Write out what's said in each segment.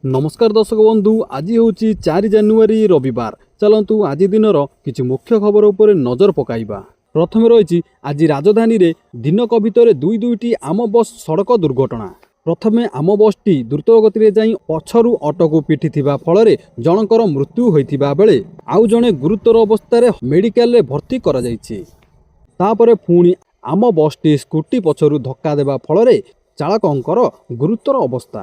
ନମସ୍କାର ଦର୍ଶକ ବନ୍ଧୁ, ଆଜି ହେଉଛି 4 ଜାନୁଆରୀ, ରବିବାର। ଚାଲନ୍ତୁ, ଆଜି ଦିନର କିଛି ମୁଖ୍ୟ ଖବର ଉପରେ ନଜର ପକାଇବା। ପ୍ରଥମେ ରହିଛି, ଆଜି ରାଜଧାନୀରେ ଦିନକ ଭିତରେ ଦୁଇ ଦୁଇଟି ଆମ ବସ୍ ସଡ଼କ ଦୁର୍ଘଟଣା। ପ୍ରଥମେ ଆମ ବସ୍ଟି ଦ୍ରୁତ ଗତିରେ ଯାଇ ପଛରୁ ଅଟୋକୁ ପିଟିଥିବା ଫଳରେ ଜଣଙ୍କର ମୃତ୍ୟୁ ହୋଇଥିବା ବେଳେ ଆଉ ଜଣେ ଗୁରୁତର ଅବସ୍ଥାରେ ମେଡ଼ିକାଲରେ ଭର୍ତ୍ତି କରାଯାଇଛି। ତାପରେ ପୁଣି ଆମ ବସ୍ଟି ସ୍କୁଟି ପଛରୁ ଧକ୍କା ଦେବା ଫଳରେ ଚାଳକଙ୍କର ଗୁରୁତର ଅବସ୍ଥା।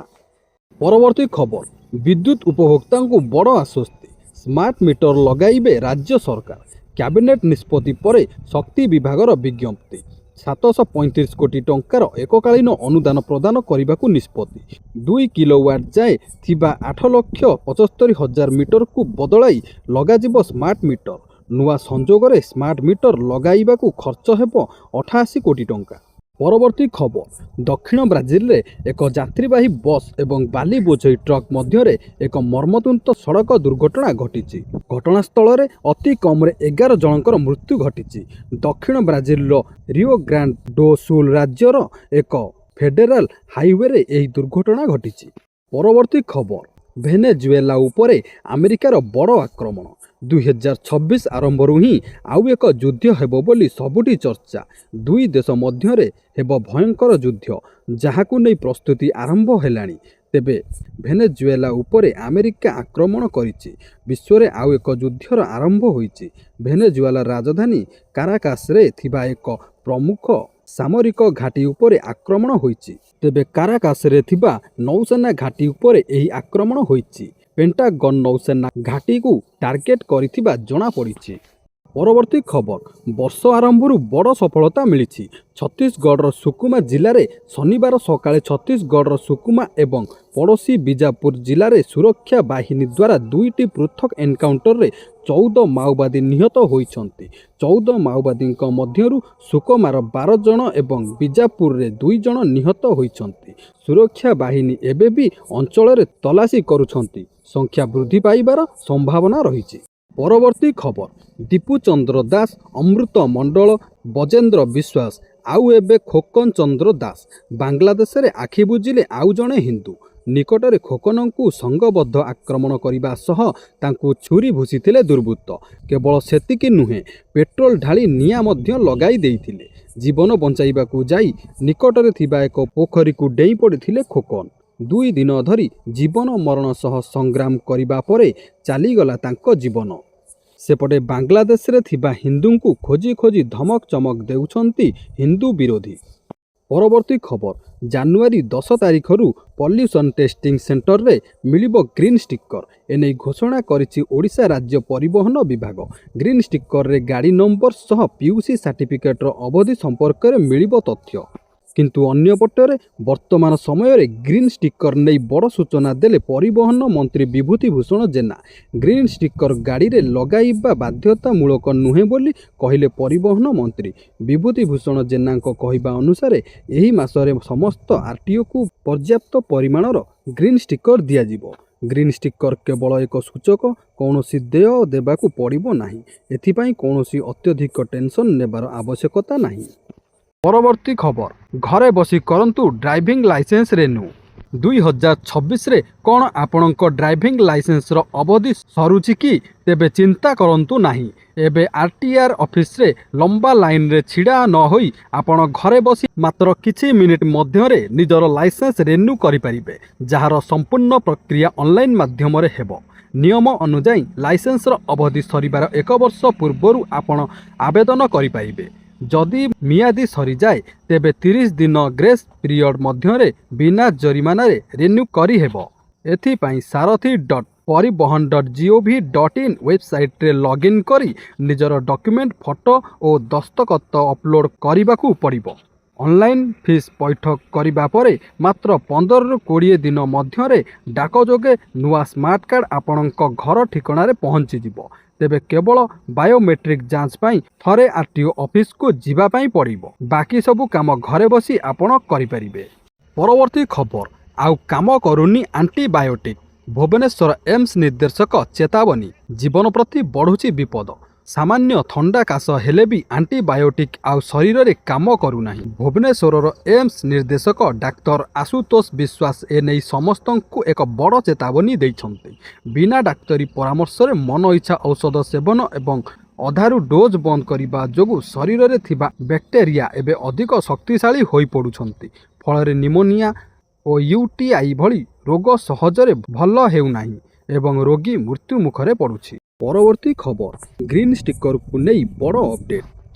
ପରବର୍ତ୍ତୀ ଖବର, ବିଦ୍ୟୁତ୍ ଉପଭୋକ୍ତାଙ୍କୁ ବଡ଼ ଆଶ୍ୱସ୍ତି। ସ୍ମାର୍ଟ ମିଟର ଲଗାଇବେ ରାଜ୍ୟ ସରକାର। କ୍ୟାବିନେଟ୍ ନିଷ୍ପତ୍ତି ପରେ ଶକ୍ତି ବିଭାଗର ବିଜ୍ଞପ୍ତି। 735 କୋଟି ଟଙ୍କାର ଏକକାଳୀନ ଅନୁଦାନ ପ୍ରଦାନ କରିବାକୁ ନିଷ୍ପତ୍ତି। 2 କିଲୋୱାଟ୍ ଯାଏ ଥିବା 8,75,000 ମିଟରକୁ ବଦଳାଇ ଲଗାଯିବ ସ୍ମାର୍ଟ ମିଟର। ନୂଆ ସଂଯୋଗରେ ସ୍ମାର୍ଟ ମିଟର ଲଗାଇବାକୁ ଖର୍ଚ୍ଚ ହେବ 88 କୋଟି ଟଙ୍କା। ପରବର୍ତ୍ତୀ ଖବର, ଦକ୍ଷିଣ ବ୍ରାଜିଲରେ ଏକ ଯାତ୍ରୀବାହୀ ବସ୍ ଏବଂ ବାଲି ବୋଝେଇ ଟ୍ରକ୍ ମଧ୍ୟରେ ଏକ ମର୍ମନ୍ତୁଦ ସଡ଼କ ଦୁର୍ଘଟଣା ଘଟିଛି। ଘଟଣାସ୍ଥଳରେ ଅତି କମରେ 11 ଜଣଙ୍କର ମୃତ୍ୟୁ ଘଟିଛି। ଦକ୍ଷିଣ ବ୍ରାଜିଲର ରିଓ ଗ୍ରାଣ୍ଡ do ସୁଲ ରାଜ୍ୟର ଏକ ଫେଡେରାଲ ହାଇୱେରେ ଏହି ଦୁର୍ଘଟଣା ଘଟିଛି। ପରବର୍ତ୍ତୀ ଖବର, ଭେନେଜୁଏଲା ଉପରେ ଆମେରିକାର ବଡ଼ ଆକ୍ରମଣ। 2026 ଆରମ୍ଭରୁ ହିଁ ଆଉ ଏକ ଯୁଦ୍ଧ ହେବ ବୋଲି ସବୁଠି ଚର୍ଚ୍ଚା। ଦୁଇ ଦେଶ ମଧ୍ୟରେ ହେବ ଭୟଙ୍କର ଯୁଦ୍ଧ, ଯାହାକୁ ନେଇ ପ୍ରସ୍ତୁତି ଆରମ୍ଭ ହେଲାଣି। ତେବେ ଭେନେଜୁଏଲା ଉପରେ ଆମେରିକା ଆକ୍ରମଣ କରିଛି। ବିଶ୍ୱରେ ଆଉ ଏକ ଯୁଦ୍ଧର ଆରମ୍ଭ ହୋଇଛି। ଭେନେଜୁଏଲା ରାଜଧାନୀ କାରାକାସରେ ଥିବା ଏକ ପ୍ରମୁଖ ସାମରିକ ଘାଟି ଉପରେ ଆକ୍ରମଣ ହୋଇଛି। ତେବେ କାରାକାସରେ ଥିବା ନୌସେନା ଘାଟି ଉପରେ ଏହି ଆକ୍ରମଣ ହୋଇଛି। ପେଣ୍ଟାଗନ୍ ନୌସେନା ଘାଟିକୁ ଟାର୍ଗେଟ କରିଥିବା ଜଣାପଡ଼ିଛି। ପରବର୍ତ୍ତୀ ଖବର, ବର୍ଷ ଆରମ୍ଭରୁ ବଡ଼ ସଫଳତା ମିଳିଛି ଛତିଶଗଡ଼ର ସୁକୁମା ଜିଲ୍ଲାରେ। ଶନିବାର ସକାଳେ ଛତିଶଗଡ଼ର ସୁକୁମା ଏବଂ ପଡ଼ୋଶୀ ବିଜାପୁର ଜିଲ୍ଲାରେ ସୁରକ୍ଷା ବାହିନୀ ଦ୍ୱାରା ଦୁଇଟି ପୃଥକ ଏନକାଉଣ୍ଟରରେ 14 ମାଓବାଦୀ ନିହତ ହୋଇଛନ୍ତି। 14 ମାଓବାଦୀଙ୍କ ମଧ୍ୟରୁ ସୁକମାର 12 ଜଣ ଏବଂ ବିଜାପୁରରେ ଦୁଇ ଜଣ ନିହତ ହୋଇଛନ୍ତି। ସୁରକ୍ଷା ବାହିନୀ ଏବେ ବି ଅଞ୍ଚଳରେ ତଲାସି କରୁଛନ୍ତି। ସଂଖ୍ୟା ବୃଦ୍ଧି ପାଇବାର ସମ୍ଭାବନା ରହିଛି। ପରବର୍ତ୍ତୀ ଖବର, ଦୀପୁ ଚନ୍ଦ୍ର ଦାସ, ଅମୃତ ମଣ୍ଡଳ, ବଜେନ୍ଦ୍ର ବିଶ୍ୱାସ ଆଉ ଏବେ ଖୋକନ ଚନ୍ଦ୍ର ଦାସ। ବାଂଲାଦେଶରେ ଆଖି ବୁଜିଲେ ଆଉ ଜଣେ ହିନ୍ଦୁ। ନିକଟରେ ଖୋକନଙ୍କୁ ସଂଘବଦ୍ଧ ଆକ୍ରମଣ କରିବା ସହ ତାଙ୍କୁ ଛୁରୀ ଭୁସିଥିଲେ ଦୁର୍ବୃତ୍ତ। କେବଳ ସେତିକି ନୁହେଁ, ପେଟ୍ରୋଲ ଢାଳି ନିଆଁ ମଧ୍ୟ ଲଗାଇ ଦେଇଥିଲେ। ଜୀବନ ବଞ୍ଚାଇବାକୁ ଯାଇ ନିକଟରେ ଥିବା ଏକ ପୋଖରୀକୁ ଡେଇଁ ପଡ଼ିଥିଲେ ଖୋକନ। 2 ଦିନ ଧରି ଜୀବନ ମରଣ ସହ ସଂଗ୍ରାମ କରିବା ପରେ ଚାଲିଗଲା ତାଙ୍କ ଜୀବନ। ସେପଟେ ବାଂଲାଦେଶରେ ଥିବା ହିନ୍ଦୁଙ୍କୁ ଖୋଜି ଖୋଜି ଧମକ ଚମକ ଦେଉଛନ୍ତି ହିନ୍ଦୁ ବିରୋଧୀ। ପରବର୍ତ୍ତୀ ଖବର, ଜାନୁଆରୀ 10 ତାରିଖରୁ ପଲ୍ୟୁସନ୍ ଟେଷ୍ଟିଂ ସେଣ୍ଟରରେ ମିଳିବ ଗ୍ରୀନ୍ ଷ୍ଟିକର। ଏନେଇ ଘୋଷଣା କରିଛି ଓଡ଼ିଶା ରାଜ୍ୟ ପରିବହନ ବିଭାଗ। ଗ୍ରୀନ୍ ଷ୍ଟିକରରେ ଗାଡ଼ି ନମ୍ବର ସହ ପିୟୁସି ସାର୍ଟିଫିକେଟର ଅବଧି ସମ୍ପର୍କରେ ମିଳିବ ତଥ୍ୟ। କିନ୍ତୁ ଅନ୍ୟପଟରେ ବର୍ତ୍ତମାନ ସମୟରେ ଗ୍ରୀନ୍ ଷ୍ଟିକର ନେଇ ବଡ଼ ସୂଚନା ଦେଲେ ପରିବହନ ମନ୍ତ୍ରୀ ବିଭୂତି ଭୂଷଣ ଜେନା। ଗ୍ରୀନ୍ ଷ୍ଟିକର ଗାଡ଼ିରେ ଲଗାଇବା ବାଧ୍ୟତାମୂଳକ ନୁହେଁ ବୋଲି କହିଲେ ପରିବହନ ମନ୍ତ୍ରୀ। ବିଭୂତି ଭୂଷଣ ଜେନାଙ୍କ କହିବା ଅନୁସାରେ, ଏହି ମାସରେ ସମସ୍ତ ଆରଟିଓକୁ ପର୍ଯ୍ୟାପ୍ତ ପରିମାଣର ଗ୍ରୀନ୍ ଷ୍ଟିକର ଦିଆଯିବ। ଗ୍ରୀନ୍ ଷ୍ଟିକର କେବଳ ଏକ ସୂଚକ, କୌଣସି ଦେୟ ଦେବାକୁ ପଡ଼ିବ ନାହିଁ। ଏଥିପାଇଁ କୌଣସି ଅତ୍ୟଧିକ ଟେନସନ୍ ନେବାର ଆବଶ୍ୟକତା ନାହିଁ। ପରବର୍ତ୍ତୀ ଖବର, ଘରେ ବସି କରନ୍ତୁ ଡ୍ରାଇଭିଂ ଲାଇସେନ୍ସ ରେନ୍ୟୁ। 2026ରେ କ'ଣ ଆପଣଙ୍କ ଡ୍ରାଇଭିଂ ଲାଇସେନ୍ସର ଅବଧି ସରୁଛି କି? ତେବେ ଚିନ୍ତା କରନ୍ତୁ ନାହିଁ। ଏବେ ଆରଟିଓ ଅଫିସରେ ଲମ୍ବା ଲାଇନରେ ଛିଡ଼ା ନ ହୋଇ ଆପଣ ଘରେ ବସି ମାତ୍ର କିଛି ମିନିଟ୍ ମଧ୍ୟରେ ନିଜର ଲାଇସେନ୍ସ ରେନ୍ୟୁ କରିପାରିବେ, ଯାହାର ସମ୍ପୂର୍ଣ୍ଣ ପ୍ରକ୍ରିୟା ଅନଲାଇନ୍ ମାଧ୍ୟମରେ ହେବ। ନିୟମ ଅନୁଯାୟୀ, ଲାଇସେନ୍ସର ଅବଧି ସରିବାର ଏକ ବର୍ଷ ପୂର୍ବରୁ ଆପଣ ଆବେଦନ କରିପାରିବେ। ଯଦି ମିଆଦ ସରିଯାଏ, ତେବେ 30 ଦିନ ଗ୍ରେସ୍ ପିରିୟଡ଼ ମଧ୍ୟରେ ବିନା ଜରିମାନାରେ ରିନ୍ୟୁ କରିହେବ। ଏଥିପାଇଁ ସାରଥି.ପରିବହନ.gov.in ୱେବସାଇଟ୍ରେ ଲଗ୍ଇନ୍ କରି ନିଜର ଡକ୍ୟୁମେଣ୍ଟ, ଫଟୋ ଓ ଦସ୍ତଖତ ଅପଲୋଡ଼ କରିବାକୁ ପଡ଼ିବ। ଅନଲାଇନ୍ ଫିସ୍ ପୈଠ କରିବା ପରେ ମାତ୍ର 15ରୁ 20 ଦିନ ମଧ୍ୟରେ ଡାକ ଯୋଗେ ନୂଆ ସ୍ମାର୍ଟ କାର୍ଡ଼ ଆପଣଙ୍କ ଘର ଠିକଣାରେ ପହଞ୍ଚିଯିବ। ତେବେ କେବଳ ବାୟୋମେଟ୍ରିକ୍ ଯାଞ୍ଚ ପାଇଁ ଥରେ ଆରଟିଓ ଅଫିସକୁ ଯିବା ପାଇଁ ପଡ଼ିବ। ବାକି ସବୁ କାମ ଘରେ ବସି ଆପଣ କରିପାରିବେ। ପରବର୍ତ୍ତୀ ଖବର, ଆଉ କାମ କରୁନି ଆଣ୍ଟିବାୟୋଟିକ୍। ଭୁବନେଶ୍ୱର ଏମ୍ସ ନିର୍ଦ୍ଦେଶକ ଚେତାବନୀ, ଜୀବନ ପ୍ରତି ବଢ଼ୁଛି ବିପଦ। ସାମାନ୍ୟ ଥଣ୍ଡା କାଶ ହେଲେ ବି ଆଣ୍ଟିବାୟୋଟିକ୍ ଆଉ ଶରୀରରେ କାମ କରୁନାହିଁ। ଭୁବନେଶ୍ୱରର ଏମ୍ସ ନିର୍ଦ୍ଦେଶକ ଡାକ୍ତର ଆଶୁତୋଷ ବିଶ୍ୱାସ ଏନେଇ ସମସ୍ତଙ୍କୁ ଏକ ବଡ଼ ଚେତାବନୀ ଦେଇଛନ୍ତି। ବିନା ଡାକ୍ତରୀ ପରାମର୍ଶରେ ମନଇଚ୍ଛା ଔଷଧ ସେବନ ଏବଂ ଅଧାରୁ ଡୋଜ୍ ବନ୍ଦ କରିବା ଯୋଗୁଁ ଶରୀରରେ ଥିବା ବ୍ୟାକ୍ଟେରିଆ ଏବେ ଅଧିକ ଶକ୍ତିଶାଳୀ ହୋଇପଡ଼ୁଛନ୍ତି। ଫଳରେ ନିମୋନିଆ ଓ ୟୁଟିଆଇ ଭଳି ରୋଗ ସହଜରେ ଭଲ ହେଉନାହିଁ ଏବଂ ରୋଗୀ ମୃତ୍ୟୁମୁଖରେ ପଡ଼ୁଛି। ପରବର୍ତ୍ତୀ ଖବର, ଗ୍ରୀନ୍ ଷ୍ଟିକରକୁ ନେଇ ବଡ଼ ଅପଡେଟ୍।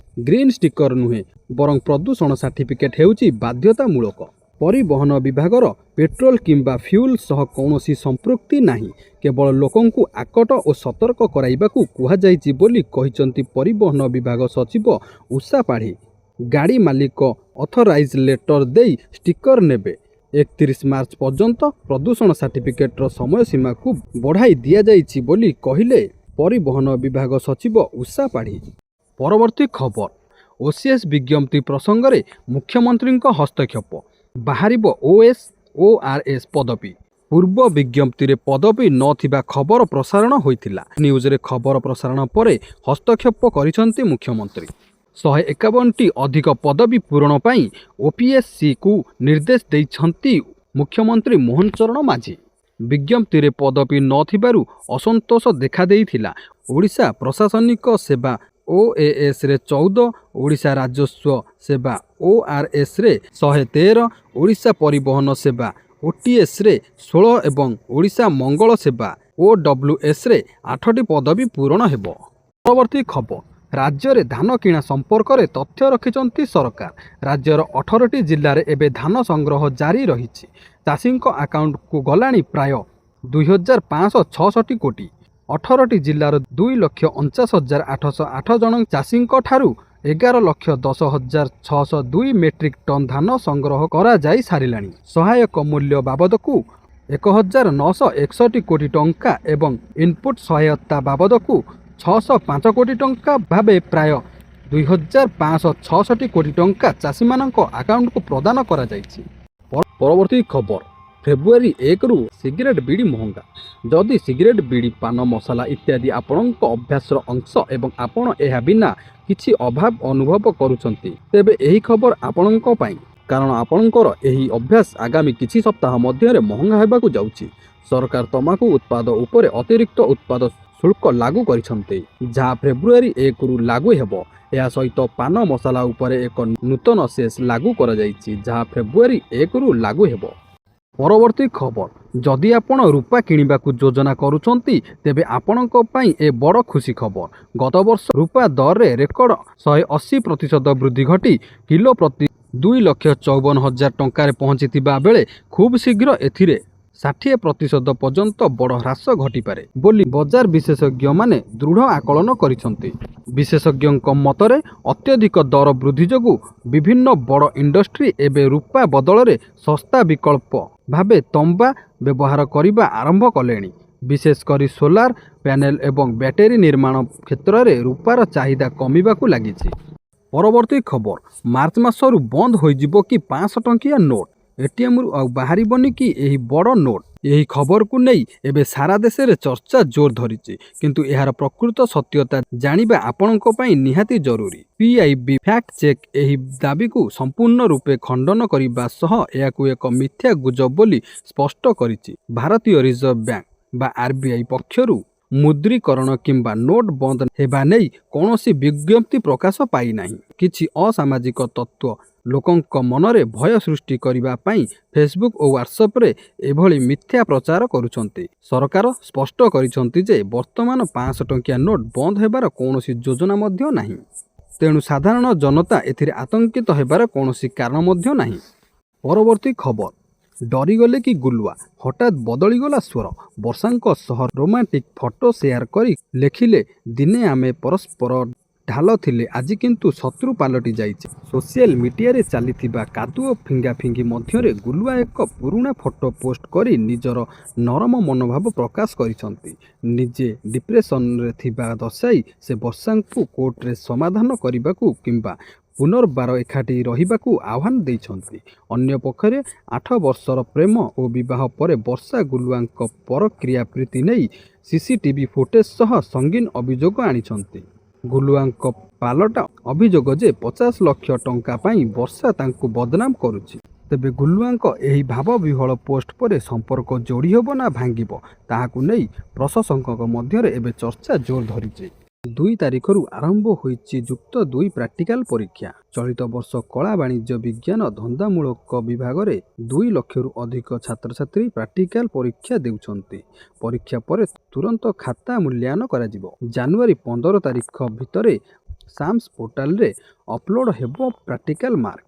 ଗ୍ରୀନ୍ ଷ୍ଟିକର ନୁହେଁ, ବରଂ ପ୍ରଦୂଷଣ ସାର୍ଟିଫିକେଟ୍ ହେଉଛି ବାଧ୍ୟତାମୂଳକ। ପରିବହନ ବିଭାଗର ପେଟ୍ରୋଲ କିମ୍ବା ଫ୍ୟୁଲ୍ ସହ କୌଣସି ସମ୍ପୃକ୍ତି ନାହିଁ, କେବଳ ଲୋକଙ୍କୁ ଆକଟ ଓ ସତର୍କ କରାଇବାକୁ କୁହାଯାଇଛି ବୋଲି କହିଛନ୍ତି ପରିବହନ ବିଭାଗ ସଚିବ ଉଷା ପାଢ଼ୀ। ଗାଡ଼ି ମାଲିକ ଅଥରାଇଜ୍ ଲେଟର ଦେଇ ଷ୍ଟିକର ନେବେ। 31 ମାର୍ଚ୍ଚ ପର୍ଯ୍ୟନ୍ତ ପ୍ରଦୂଷଣ ସାର୍ଟିଫିକେଟର ସମୟସୀମାକୁ ବଢ଼ାଇ ଦିଆଯାଇଛି ବୋଲି କହିଲେ ପରିବହନ ବିଭାଗ ସଚିବ ଉଷା ପାଢ଼ୀ। ପରବର୍ତ୍ତୀ ଖବର, ଓସିଏସ୍ ବିଜ୍ଞପ୍ତି ପ୍ରସଙ୍ଗରେ ମୁଖ୍ୟମନ୍ତ୍ରୀଙ୍କ ହସ୍ତକ୍ଷେପ, ବାହାରିବ ଓଏଏସ୍, ଓଆର୍ଏସ୍ ପଦବୀ। ପୂର୍ବ ବିଜ୍ଞପ୍ତିରେ ପଦବୀ ନଥିବା ଖବର ପ୍ରସାରଣ ହୋଇଥିଲା। ନ୍ୟୁଜରେ ଖବର ପ୍ରସାରଣ ପରେ ହସ୍ତକ୍ଷେପ କରିଛନ୍ତି ମୁଖ୍ୟମନ୍ତ୍ରୀ। 151ଟି ଅଧିକ ପଦବୀ ପୂରଣ ପାଇଁ ଓପିଏସ୍ସିକୁ ନିର୍ଦ୍ଦେଶ ଦେଇଛନ୍ତି ମୁଖ୍ୟମନ୍ତ୍ରୀ ମୋହନ ଚରଣ ମାଝୀ। ବିଜ୍ଞପ୍ତିରେ ପଦବୀ ନଥିବାରୁ ଅସନ୍ତୋଷ ଦେଖାଦେଇଥିଲା। ଓଡ଼ିଶା ପ୍ରଶାସନିକ ସେବା ଓଏଏସ୍ରେ 14, ଓଡ଼ିଶା ରାଜସ୍ୱ ସେବା ଓଆର୍ଏସ୍ରେ 113, ଓଡ଼ିଶା ପରିବହନ ସେବା ଓଟିଏସ୍ରେ 16 ଏବଂ ଓଡ଼ିଶା ମଙ୍ଗଳ ସେବା ଓଡବ୍ଲ୍ୟୁଏସ୍ରେ ଆଠଟି ପଦବୀ ପୂରଣ ହେବ। ପରବର୍ତ୍ତୀ ଖବର, ରାଜ୍ୟରେ ଧାନ କିଣା ସମ୍ପର୍କରେ ତଥ୍ୟ ରଖିଛନ୍ତି ସରକାର। ରାଜ୍ୟର 18ଟି ଜିଲ୍ଲାରେ ଏବେ ଧାନ ସଂଗ୍ରହ ଜାରି ରହିଛି। ଚାଷୀଙ୍କ ଆକାଉଣ୍ଟକୁ ଗଲାଣି ପ୍ରାୟ 2566 କୋଟି। 18ଟି ଜିଲ୍ଲାର 2,49,808 ଜଣ ଚାଷୀଙ୍କଠାରୁ 11,10,602 ମେଟ୍ରିକ୍ ଟନ୍ ଧାନ ସଂଗ୍ରହ କରାଯାଇ ସାରିଲାଣି। ସହାୟକ ମୂଲ୍ୟ ବାବଦକୁ 1961 କୋଟି ଟଙ୍କା ଏବଂ ଇନପୁଟ୍ ସହାୟତା ବାବଦକୁ 605 କୋଟି ଟଙ୍କା ଭାବେ ପ୍ରାୟ 2566 କୋଟି ଟଙ୍କା ଚାଷୀମାନଙ୍କ ଆକାଉଣ୍ଟକୁ ପ୍ରଦାନ କରାଯାଇଛି। ପରବର୍ତ୍ତୀ ଖବର, ଫେବୃଆରୀ 1ରୁ ସିଗାରେଟ୍, ବିଡ଼ି ମହଙ୍ଗା। ଯଦି ସିଗାରେଟ୍, ବିଡ଼ି, ପାନ ମସଲା ଇତ୍ୟାଦି ଆପଣଙ୍କ ଅଭ୍ୟାସର ଅଂଶ ଏବଂ ଆପଣ ଏହା ବିନା କିଛି ଅଭାବ ଅନୁଭବ କରୁଛନ୍ତି, ତେବେ ଏହି ଖବର ଆପଣଙ୍କ ପାଇଁ। କାରଣ ଆପଣଙ୍କର ଏହି ଅଭ୍ୟାସ ଆଗାମୀ କିଛି ସପ୍ତାହ ମଧ୍ୟରେ ମହଙ୍ଗା ହେବାକୁ ଯାଉଛି। ସରକାର ତମାଖୁ ଉତ୍ପାଦ ଉପରେ ଅତିରିକ୍ତ ଉତ୍ପାଦ ଶୁଳ୍କ ଲାଗୁ କରିଛନ୍ତି, ଯାହା ଫେବୃଆରୀ 1ରୁ ଲାଗୁ ହେବ। ଏହା ସହିତ ପାନ ମସଲା ଉପରେ ଏକ ନୂତନ ସେସ୍ ଲାଗୁ କରାଯାଇଛି, ଯାହା ଫେବୃଆରୀ 1ରୁ ଲାଗୁ ହେବ। ପରବର୍ତ୍ତୀ ଖବର, ଯଦି ଆପଣ ରୂପା କିଣିବାକୁ ଯୋଜନା କରୁଛନ୍ତି, ତେବେ ଆପଣଙ୍କ ପାଇଁ ଏ ବଡ଼ ଖୁସି ଖବର। ଗତବର୍ଷ ରୂପା ଦରରେ ରେକର୍ଡ 180% ବୃଦ୍ଧି ଘଟି କିଲୋ ପ୍ରତି 2,54,000 ଟଙ୍କାରେ ପହଞ୍ଚିଥିବା ବେଳେ ଖୁବ୍ ଶୀଘ୍ର ଏଥିରେ 60% ପର୍ଯ୍ୟନ୍ତ ବଡ଼ ହ୍ରାସ ଘଟିପାରେ ବୋଲି ବଜାର ବିଶେଷଜ୍ଞମାନେ ଦୃଢ଼ ଆକଳନ କରିଛନ୍ତି। ବିଶେଷଜ୍ଞଙ୍କ ମତରେ ଅତ୍ୟଧିକ ଦର ବୃଦ୍ଧି ଯୋଗୁଁ ବିଭିନ୍ନ ବଡ଼ ଇଣ୍ଡଷ୍ଟ୍ରି ଏବେ ରୂପା ବଦଳରେ ଶସ୍ତା ବିକଳ୍ପ ଭାବେ ତମ୍ବା ବ୍ୟବହାର କରିବା ଆରମ୍ଭ କଲେଣି। ବିଶେଷ କରି ସୋଲାର ପ୍ୟାନେଲ ଏବଂ ବ୍ୟାଟେରୀ ନିର୍ମାଣ କ୍ଷେତ୍ରରେ ରୂପାର ଚାହିଦା କମିବାକୁ ଲାଗିଛି। ପରବର୍ତ୍ତୀ ଖବର, ମାର୍ଚ୍ଚ ମାସରୁ ବନ୍ଦ ହୋଇଯିବ କି 500 ଟଙ୍କିଆ ନୋଟ୍? ଏଟିଏମ୍ରୁ ଆଉ ବାହାରିବନି କି ଏହି ବଡ଼ ନୋଟ୍? ଏହି ଖବରକୁ ନେଇ ଏବେ ସାରା ଦେଶରେ ଚର୍ଚ୍ଚା ଜୋର ଧରିଛି। କିନ୍ତୁ ଏହାର ପ୍ରକୃତ ସତ୍ୟତା ଜାଣିବା ଆପଣଙ୍କ ପାଇଁ ନିହାତି ଜରୁରୀ। ପିଆଇବି ଫ୍ୟାକ୍ଟ ଚେକ୍ ଏହି ଦାବିକୁ ସମ୍ପୂର୍ଣ୍ଣ ରୂପେ ଖଣ୍ଡନ କରିବା ସହ ଏହାକୁ ଏକ ମିଥ୍ୟା ଗୁଜବ ବୋଲି ସ୍ପଷ୍ଟ କରିଛି। ଭାରତୀୟ ରିଜର୍ଭ ବ୍ୟାଙ୍କ ବା ଆରବିଆଇ ପକ୍ଷରୁ ମୁଦ୍ରୀକରଣ କିମ୍ବା ନୋଟ୍ ବନ୍ଦ ହେବା ନେଇ କୌଣସି ବିଜ୍ଞପ୍ତି ପ୍ରକାଶ ପାଇନାହିଁ। କିଛି ଅସାମାଜିକ ତତ୍ତ୍ୱ ଲୋକଙ୍କ ମନରେ ଭୟ ସୃଷ୍ଟି କରିବା ପାଇଁ ଫେସବୁକ୍ ଓ ହ୍ୱାଟ୍ସଆପରେ ଏଭଳି ମିଥ୍ୟା ପ୍ରଚାର କରୁଛନ୍ତି। ସରକାର ସ୍ପଷ୍ଟ କରିଛନ୍ତି ଯେ ବର୍ତ୍ତମାନ 500 ଟଙ୍କିଆ ନୋଟ୍ ବନ୍ଦ ହେବାର କୌଣସି ଯୋଜନା ମଧ୍ୟ ନାହିଁ। ତେଣୁ ସାଧାରଣ ଜନତା ଏଥିରେ ଆତଙ୍କିତ ହେବାର କୌଣସି କାରଣ ମଧ୍ୟ ନାହିଁ। ପରବର୍ତ୍ତୀ ଖବର, ଡରିଗଲେ କି ଗୁଲୁଆ? ହଠାତ୍ ବଦଳିଗଲା ସ୍ୱର। ବର୍ଷାଙ୍କ ସହ ରୋମାଣ୍ଟିକ୍ ଫଟୋ ସେୟାର କରି ଲେଖିଲେ, "ଦିନେ ଆମେ ପରସ୍ପରର ଢାଲ ଥିଲେ, ଆଜି କିନ୍ତୁ ଶତ୍ରୁ ପାଲଟି ଯାଇଛେ।" ସୋସିଆଲ ମିଡିଆରେ ଚାଲିଥିବା କାଦୁଅ ଫିଙ୍ଗାଫିଙ୍ଗି ମଧ୍ୟରେ ଗୁଲୁଆ ଏକ ପୁରୁଣା ଫଟୋ ପୋଷ୍ଟ କରି ନିଜର ନରମ ମନୋଭାବ ପ୍ରକାଶ କରିଛନ୍ତି। ନିଜେ ଡିପ୍ରେସନରେ ଥିବା ଦର୍ଶାଇ ସେ ବର୍ଷାଙ୍କୁ କୋର୍ଟରେ ସମାଧାନ କରିବାକୁ କିମ୍ବା ପୁନର୍ବାର ଏକାଠି ରହିବାକୁ ଆହ୍ୱାନ ଦେଇଛନ୍ତି। ଅନ୍ୟପକ୍ଷରେ 8 ବର୍ଷର ପ୍ରେମ ଓ ବିବାହ ପରେ ବର୍ଷା ଗୁଲୁଆଙ୍କ ପରକୀୟା ପ୍ରୀତି ନେଇ ସିସିଟିଭି ଫୁଟେଜ ସହ ସଙ୍ଗୀନ ଅଭିଯୋଗ ଆଣିଛନ୍ତି। ଗୁଲୁଆଙ୍କ ପାଲଟା ଅଭିଯୋଗ ଯେ 50 ଲକ୍ଷ ଟଙ୍କା ପାଇଁ ବର୍ଷା ତାଙ୍କୁ ବଦନାମ କରୁଛି। ତେବେ ଗୁଲୁଆଙ୍କ ଏହି ଭାବବିହ୍ୱଳ ପୋଷ୍ଟ ପରେ ସମ୍ପର୍କ ଯୋଡ଼ିହେବ ନା ଭାଙ୍ଗିବ, ତାହାକୁ ନେଇ ପ୍ରଶଂସକଙ୍କ ମଧ୍ୟରେ ଏବେ ଚର୍ଚ୍ଚା ଜୋର ଧରିଛି। 2 ତାରିଖରୁ ଆରମ୍ଭ ହୋଇଛି ଯୁକ୍ତ ଦୁଇ ପ୍ରାକ୍ଟିକାଲ ପରୀକ୍ଷା। ଚଳିତ ବର୍ଷ କଳା, ବାଣିଜ୍ୟ, ବିଜ୍ଞାନ, ଧନ୍ଦାମୂଳକ ବିଭାଗରେ 2 ଲକ୍ଷରୁ ଅଧିକ ଛାତ୍ରଛାତ୍ରୀ ପ୍ରାକ୍ଟିକାଲ ପରୀକ୍ଷା ଦେଉଛନ୍ତି। ପରୀକ୍ଷା ପରେ ତୁରନ୍ତ ଖାତା ମୂଲ୍ୟାୟନ କରାଯିବ। ଜାନୁଆରୀ 15 ତାରିଖ ଭିତରେ ସାମ୍ସ ପୋର୍ଟାଲରେ ଅପଲୋଡ୍ ହେବ ପ୍ରାକ୍ଟିକାଲ ମାର୍କ।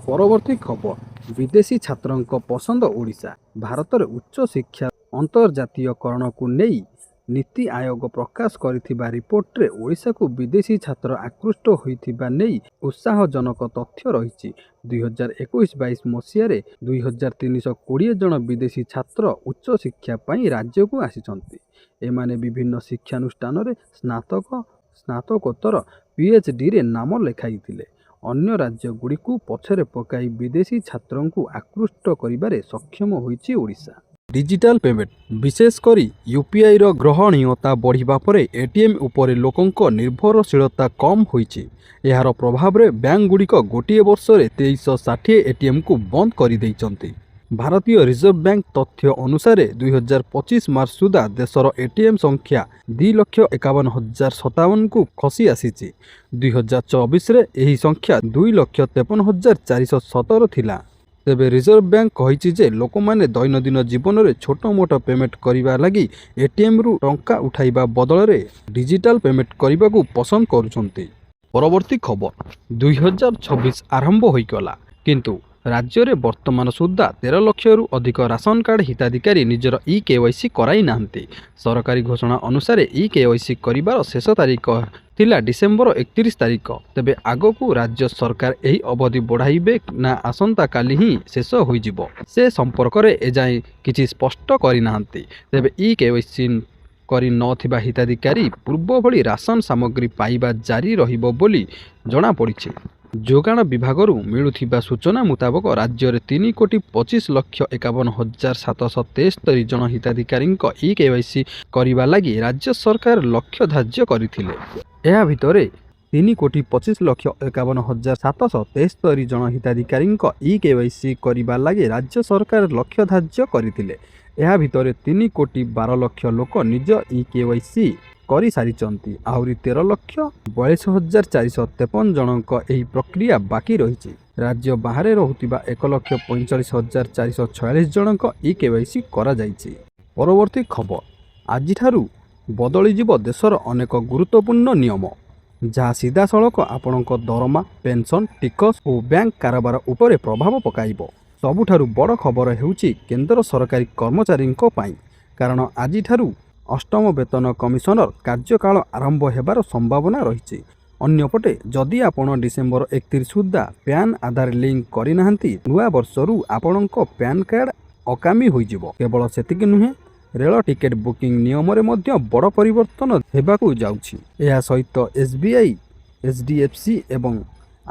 ପରବର୍ତ୍ତୀ ଖବର, ବିଦେଶୀ ଛାତ୍ରଙ୍କ ପସନ୍ଦ ଓଡ଼ିଶା। ଭାରତରେ ଉଚ୍ଚଶିକ୍ଷା ଅନ୍ତର୍ଜାତୀୟକରଣକୁ ନେଇ ନୀତି ଆୟୋଗ ପ୍ରକାଶ କରିଥିବା ରିପୋର୍ଟରେ ଓଡ଼ିଶାକୁ ବିଦେଶୀ ଛାତ୍ର ଆକୃଷ୍ଟ ହୋଇଥିବା ନେଇ ଉତ୍ସାହଜନକ ତଥ୍ୟ ରହିଛି। 2021-22 ମସିହାରେ 2320 ଜଣ ବିଦେଶୀ ଛାତ୍ର ଉଚ୍ଚଶିକ୍ଷା ପାଇଁ ରାଜ୍ୟକୁ ଆସିଛନ୍ତି। ଏମାନେ ବିଭିନ୍ନ ଶିକ୍ଷାନୁଷ୍ଠାନରେ ସ୍ନାତକ, ସ୍ନାତକୋତ୍ତର, ପିଏଚ୍‌ଡିରେ ନାମ ଲେଖାଇଥିଲେ। ଅନ୍ୟ ରାଜ୍ୟଗୁଡ଼ିକୁ ପଛରେ ପକାଇ ବିଦେଶୀ ଛାତ୍ରଙ୍କୁ ଆକୃଷ୍ଟ କରିବାରେ ସକ୍ଷମ ହୋଇଛି ଓଡ଼ିଶା। ଡିଜିଟାଲ ପେମେଣ୍ଟ, ବିଶେଷ କରି ୟୁପିଆଇର ଗ୍ରହଣୀୟତା ବଢ଼ିବା ପରେ ଏଟିଏମ୍ ଉପରେ ଲୋକଙ୍କ ନିର୍ଭରଶୀଳତା କମ୍ ହୋଇଛି। ଏହାର ପ୍ରଭାବରେ ବ୍ୟାଙ୍କଗୁଡ଼ିକ ଗୋଟିଏ ବର୍ଷରେ 2360 ଏଟିଏମ୍‌କୁ ବନ୍ଦ କରିଦେଇଛନ୍ତି। ଭାରତୀୟ ରିଜର୍ଭ ବ୍ୟାଙ୍କ ତଥ୍ୟ ଅନୁସାରେ, 2025 ମାର୍ଚ୍ଚ ସୁଦ୍ଧା ଦେଶର ଏଟିଏମ୍ ସଂଖ୍ୟା 2,51,057କୁ ଖସି ଆସିଛି। 2024ରେ ଏହି ସଂଖ୍ୟା 2,53,417 ଥିଲା। ତେବେ ରିଜର୍ଭ ବ୍ୟାଙ୍କ କହିଛି ଯେ ଲୋକମାନେ ଦୈନନ୍ଦିନ ଜୀବନରେ ଛୋଟମୋଟ ପେମେଣ୍ଟ କରିବା ଲାଗି ଏଟିଏମ୍‌ରୁ ଟଙ୍କା ଉଠାଇବା ବଦଳରେ ଡିଜିଟାଲ ପେମେଣ୍ଟ କରିବାକୁ ପସନ୍ଦ କରୁଛନ୍ତି। ପରବର୍ତ୍ତୀ ଖବର, 2026 ଆରମ୍ଭ ହୋଇଗଲା, କିନ୍ତୁ ରାଜ୍ୟରେ ବର୍ତ୍ତମାନ ସୁଦ୍ଧା 13 ଲକ୍ଷରୁ ଅଧିକ ରାସନ କାର୍ଡ ହିତାଧିକାରୀ ନିଜର ଇ-କେୱାଇସି କରାଇ ନାହାନ୍ତି। ସରକାରୀ ଘୋଷଣା ଅନୁସାରେ ଇ-କେୱାଇସି କରିବାର ଶେଷ ତାରିଖ ଥିଲା ଡିସେମ୍ବର 31 ତାରିଖ। ତେବେ ଆଗକୁ ରାଜ୍ୟ ସରକାର ଏହି ଅବଧି ବଢ଼ାଇବେ ନା ଆସନ୍ତାକାଲି ହିଁ ଶେଷ ହୋଇଯିବ, ସେ ସମ୍ପର୍କରେ ଏଯାଏଁ କିଛି ସ୍ପଷ୍ଟ କରିନାହାନ୍ତି। ତେବେ ଇ-କେୱାଇସି କରି ନ ଥିବା ହିତାଧିକାରୀ ପୂର୍ବଭଳି ରାସନ ସାମଗ୍ରୀ ପାଇବା ଜାରି ରହିବ ବୋଲି ଜଣାପଡ଼ିଛି। ଯୋଗାଣ ବିଭାଗରୁ ମିଳିଥିବା ସୂଚନା ମୁତାବକ, ରାଜ୍ୟରେ 3 କୋଟି 25 ଲକ୍ଷ 51 ହଜାର 773 ଜଣ ହିତାଧିକାରୀଙ୍କ ଇ-କେୱାଇସି କରିବା ଲାଗି ରାଜ୍ୟ ସରକାର ଲକ୍ଷ୍ୟ ଧାର୍ଯ୍ୟ କରିଥିଲେ। ଏହା ଭିତରେ 3 କୋଟି 25 ଲକ୍ଷ 51 ହଜାର 773 ଜଣ ହିତାଧିକାରୀଙ୍କ ଇ-କେୱାଇସି କରିବା ଲାଗି ରାଜ୍ୟ ସରକାର ଲକ୍ଷ୍ୟ ଧାର୍ଯ୍ୟ କରିଥିଲେ। ଏହା ଭିତରେ 3 କୋଟି 12 ଲକ୍ଷ ଲୋକ ନିଜ ଇ-କେୱାଇସି କରିସାରିଛନ୍ତି। ଆହୁରି 13,42,453 ଜଣଙ୍କ ଏହି ପ୍ରକ୍ରିୟା ବାକି ରହିଛି। ରାଜ୍ୟ ବାହାରେ ରହୁଥିବା 1,45,446 ଜଣଙ୍କ ଇ-କେୱାଇସି କରାଯାଇଛି। ପରବର୍ତ୍ତୀ ଖବର, ଆଜିଠାରୁ ବଦଳିଯିବ ଦେଶର ଅନେକ ଗୁରୁତ୍ୱପୂର୍ଣ୍ଣ ନିୟମ, ଯାହା ସିଧାସଳଖ ଆପଣଙ୍କ ଦରମା, ପେନସନ, ଟିକସ ଓ ବ୍ୟାଙ୍କ କାରବାର ଉପରେ ପ୍ରଭାବ ପକାଇବ। ସବୁଠାରୁ ବଡ଼ ଖବର ହେଉଛି କେନ୍ଦ୍ର ସରକାରୀ କର୍ମଚାରୀଙ୍କ ପାଇଁ, କାରଣ ଆଜିଠାରୁ ଅଷ୍ଟମ ବେତନ କମିଶନର କାର୍ଯ୍ୟକାଳ ଆରମ୍ଭ ହେବାର ସମ୍ଭାବନା ରହିଛି। ଅନ୍ୟପଟେ ଯଦି ଆପଣ ଡିସେମ୍ବର 31 ସୁଦ୍ଧା ପ୍ୟାନ୍ ଆଧାର ଲିଙ୍କ କରିନାହାନ୍ତି, ନୂଆ ବର୍ଷରୁ ଆପଣଙ୍କ ପ୍ୟାନ୍ କାର୍ଡ ଅକାମୀ ହୋଇଯିବ। କେବଳ ସେତିକି ନୁହେଁ, ରେଳ ଟିକେଟ ବୁକିଂ ନିୟମରେ ମଧ୍ୟ ବଡ଼ ପରିବର୍ତ୍ତନ ହେବାକୁ ଯାଉଛି। ଏହା ସହିତ ଏସ୍‌ବିଆଇ, ଏଚ୍‌ଡିଏଫ୍‌ସି ଏବଂ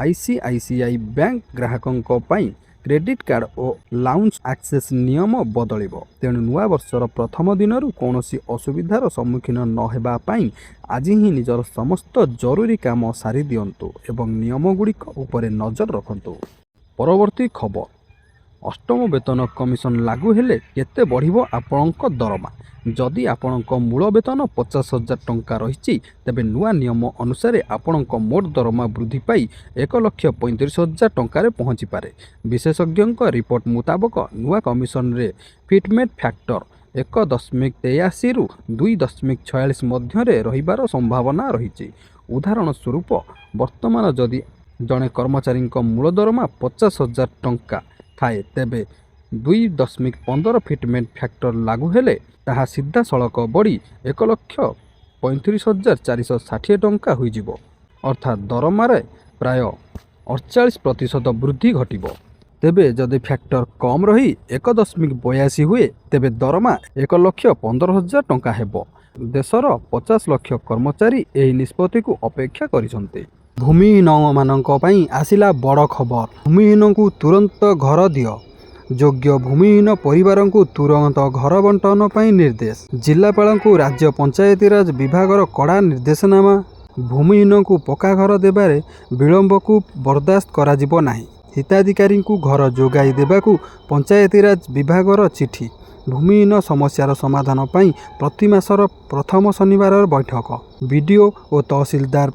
ଆଇସିଆଇସିଆଇ ବ୍ୟାଙ୍କ ଗ୍ରାହକଙ୍କ ପାଇଁ କ୍ରେଡିଟ୍ କାର୍ଡ ଓ ଲାଉଞ୍ଜ ଆକ୍ସେସ୍ ନିୟମ ବଦଳିବ। ତେଣୁ ନୂଆବର୍ଷର ପ୍ରଥମ ଦିନରୁ କୌଣସି ଅସୁବିଧାର ସମ୍ମୁଖୀନ ନ ହେବା ପାଇଁ ଆଜି ହିଁ ନିଜର ସମସ୍ତ ଜରୁରୀ କାମ ସାରିଦିଅନ୍ତୁ ଏବଂ ନିୟମଗୁଡ଼ିକ ଉପରେ ନଜର ରଖନ୍ତୁ। ପରବର୍ତ୍ତୀ ଖବର, ଅଷ୍ଟମ ବେତନ କମିଶନ ଲାଗୁ ହେଲେ କେତେ ବଢ଼ିବ ଆପଣଙ୍କ ଦରମା? ଯଦି ଆପଣଙ୍କ ମୂଳ ବେତନ 50,000 ଟଙ୍କା ରହିଛି, ତେବେ ନୂଆ ନିୟମ ଅନୁସାରେ ଆପଣଙ୍କ ମୋଟ ଦରମା ବୃଦ୍ଧି ପାଇ 1,35,000 ଟଙ୍କାରେ ପହଞ୍ଚିପାରେ। ବିଶେଷଜ୍ଞଙ୍କ ରିପୋର୍ଟ ମୁତାବକ, ନୂଆ କମିଶନରେ ଫିଟମେଣ୍ଟ ଫ୍ୟାକ୍ଟର 1.83ରୁ 2.46 ମଧ୍ୟରେ ରହିବାର ସମ୍ଭାବନା ରହିଛି। ଉଦାହରଣ ସ୍ୱରୂପ, ବର୍ତ୍ତମାନ ଯଦି ଜଣେ କର୍ମଚାରୀଙ୍କ ମୂଳ ଦରମା 50,000 ଟଙ୍କା ଥାଏ, ତେବେ 2.15 ଫିଟମେଣ୍ଟ ଫ୍ୟାକ୍ଟର ଲାଗୁ ହେଲେ ତାହା ସିଧାସଳଖ ବଢ଼ି 1,35,460 ଟଙ୍କା ହୋଇଯିବ। ଅର୍ଥାତ୍ ଦରମାରେ ପ୍ରାୟ 48% ବୃଦ୍ଧି ଘଟିବ। ତେବେ ଯଦି ଫ୍ୟାକ୍ଟର କମ୍ ରହି 1.82 ହୁଏ, ତେବେ ଦରମା 1,15,000 ଟଙ୍କା ହେବ। ଦେଶର 50 ଲକ୍ଷ କର୍ମଚାରୀ ଏହି ନିଷ୍ପତ୍ତିକୁ ଅପେକ୍ଷା କରିଛନ୍ତି। ଭୂମିହୀନମାନଙ୍କ ପାଇଁ ଆସିଲା ବଡ଼ ଖବର। ଭୂମିହୀନଙ୍କୁ ତୁରନ୍ତ ଘର ଦିଅ। ଯୋଗ୍ୟ ଭୂମିହୀନ ପରିବାରଙ୍କୁ ତୁରନ୍ତ ଘର ବଣ୍ଟନ ପାଇଁ ନିର୍ଦ୍ଦେଶ। ଜିଲ୍ଲାପାଳଙ୍କୁ ରାଜ୍ୟ ପଞ୍ଚାୟତିରାଜ ବିଭାଗର କଡ଼ା ନିର୍ଦ୍ଦେଶନାମା। ଭୂମିହୀନଙ୍କୁ ପକ୍କା ଘର ଦେବାରେ ବିଳମ୍ବକୁ ବରଦାସ୍ତ କରାଯିବ ନାହିଁ। ହିତାଧିକାରୀଙ୍କୁ ଘର ଯୋଗାଇ ଦେବାକୁ ପଞ୍ଚାୟତିରାଜ ବିଭାଗର ଚିଠି। ଭୂମିହୀନ ସମସ୍ୟାର ସମାଧାନ ପାଇଁ ପ୍ରତି ମାସର ପ୍ରଥମ ଶନିବାର ବୈଠକ। ବିଡିଓ ଓ ତହସିଲଦାର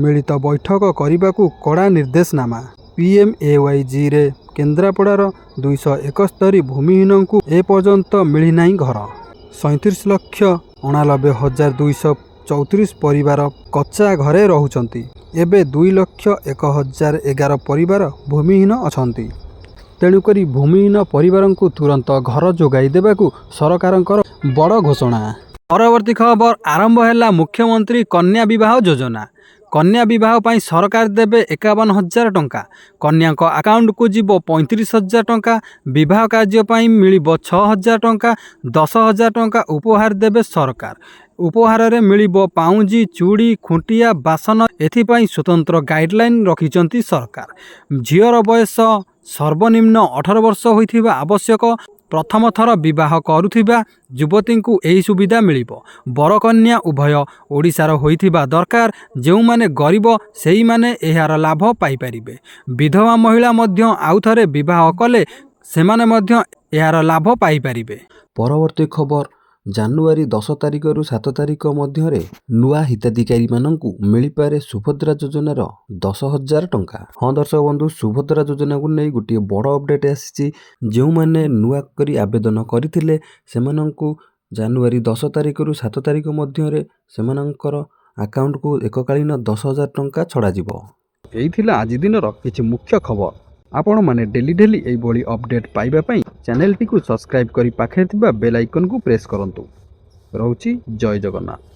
ମିଳିତ ବୈଠକ କରିବାକୁ କଡ଼ା ନିର୍ଦ୍ଦେଶନାମା। ପିଏମ୍ଏୱାଇ-ଜିରେ କେନ୍ଦ୍ରାପଡ଼ାର 271 ଭୂମିହୀନଙ୍କୁ ଏପର୍ଯ୍ୟନ୍ତ ମିଳିନାହିଁ ଘର। 37,89,234 ପରିବାର କଚ୍ଚା ଘରେ ରହୁଛନ୍ତି। ଏବେ 2,01,011 ପରିବାର ଭୂମିହୀନ ଅଛନ୍ତି। ତେଣୁକରି ଭୂମିହୀନ ପରିବାରଙ୍କୁ ତୁରନ୍ତ ଘର ଯୋଗାଇ ଦେବାକୁ ସରକାରଙ୍କର ବଡ଼ ଘୋଷଣା। ପରବର୍ତ୍ତୀ ଖବର, ଆରମ୍ଭ ହେଲା ମୁଖ୍ୟମନ୍ତ୍ରୀ କନ୍ୟା ବିବାହ ଯୋଜନା। କନ୍ୟା ବିବାହ ପାଇଁ ସରକାର ଦେବେ 51,000 ଟଙ୍କା। କନ୍ୟାଙ୍କ ଆକାଉଣ୍ଟକୁ ଯିବ 35,000 ଟଙ୍କା। ବିବାହ କାର୍ଯ୍ୟ ପାଇଁ ମିଳିବ 6,000 ଟଙ୍କା। 10,000 ଟଙ୍କା ଉପହାର ଦେବେ ସରକାର। ଉପହାରରେ ମିଳିବ ପାଉଁଜି, ଚୁଡ଼ି, ଖୁଣ୍ଟିଆ, ବାସନ। ଏଥିପାଇଁ ସ୍ୱତନ୍ତ୍ର ଗାଇଡଲାଇନ ରଖିଛନ୍ତି ସରକାର। ଝିଅର ବୟସ ସର୍ବନିମ୍ନ 18 ବର୍ଷ ହୋଇଥିବା ଆବଶ୍ୟକ। ପ୍ରଥମ ଥର ବିବାହ କରୁଥିବା ଯୁବତୀଙ୍କୁ ଏହି ସୁବିଧା ମିଳିବ। ବରକନ୍ୟା ଉଭୟ ଓଡ଼ିଶାର ହୋଇଥିବା ଦରକାର। ଯେଉଁମାନେ ଗରିବ, ସେହିମାନେ ଏହାର ଲାଭ ପାଇପାରିବେ। ବିଧବା ମହିଳା ମଧ୍ୟ ଆଉଥରେ ବିବାହ କଲେ ସେମାନେ ମଧ୍ୟ ଏହାର ଲାଭ ପାଇପାରିବେ। ପରବର୍ତ୍ତୀ ଖବର, ଜାନୁଆରୀ 10 ତାରିଖରୁ 7 ତାରିଖ ମଧ୍ୟରେ ନୂଆ ହିତାଧିକାରୀମାନଙ୍କୁ ମିଳିପାରେ ସୁଭଦ୍ରା ଯୋଜନାର 10,000 ଟଙ୍କା। ହଁ ଦର୍ଶକ ବନ୍ଧୁ, ସୁଭଦ୍ରା ଯୋଜନାକୁ ନେଇ ଗୋଟିଏ ବଡ଼ ଅପଡ଼େଟ୍ ଆସିଛି। ଯେଉଁମାନେ ନୂଆ କରି ଆବେଦନ କରିଥିଲେ, ସେମାନଙ୍କୁ ଜାନୁଆରୀ 10 ତାରିଖରୁ 7 ତାରିଖ ମଧ୍ୟରେ ସେମାନଙ୍କର ଆକାଉଣ୍ଟକୁ ଏକକାଳୀନ 10,000 ଟଙ୍କା ଛଡ଼ାଯିବ। ଏଇ ଥିଲା ଆଜି ଦିନର କିଛି ମୁଖ୍ୟ ଖବର। ଆପଣମାନେ ଡେଲି ଡେଲି ଏଇଭଳି ଅପଡ଼େଟ୍ ପାଇବା ପାଇଁ ଚ୍ୟାନେଲଟିକୁ ସବସ୍କ୍ରାଇବ୍ କରି ପାଖରେ ଥିବା ବେଲ୍ ଆଇକନ୍କୁ ପ୍ରେସ୍ କରନ୍ତୁ। ରହୁଛି, ଜୟ ଜଗନ୍ନାଥ।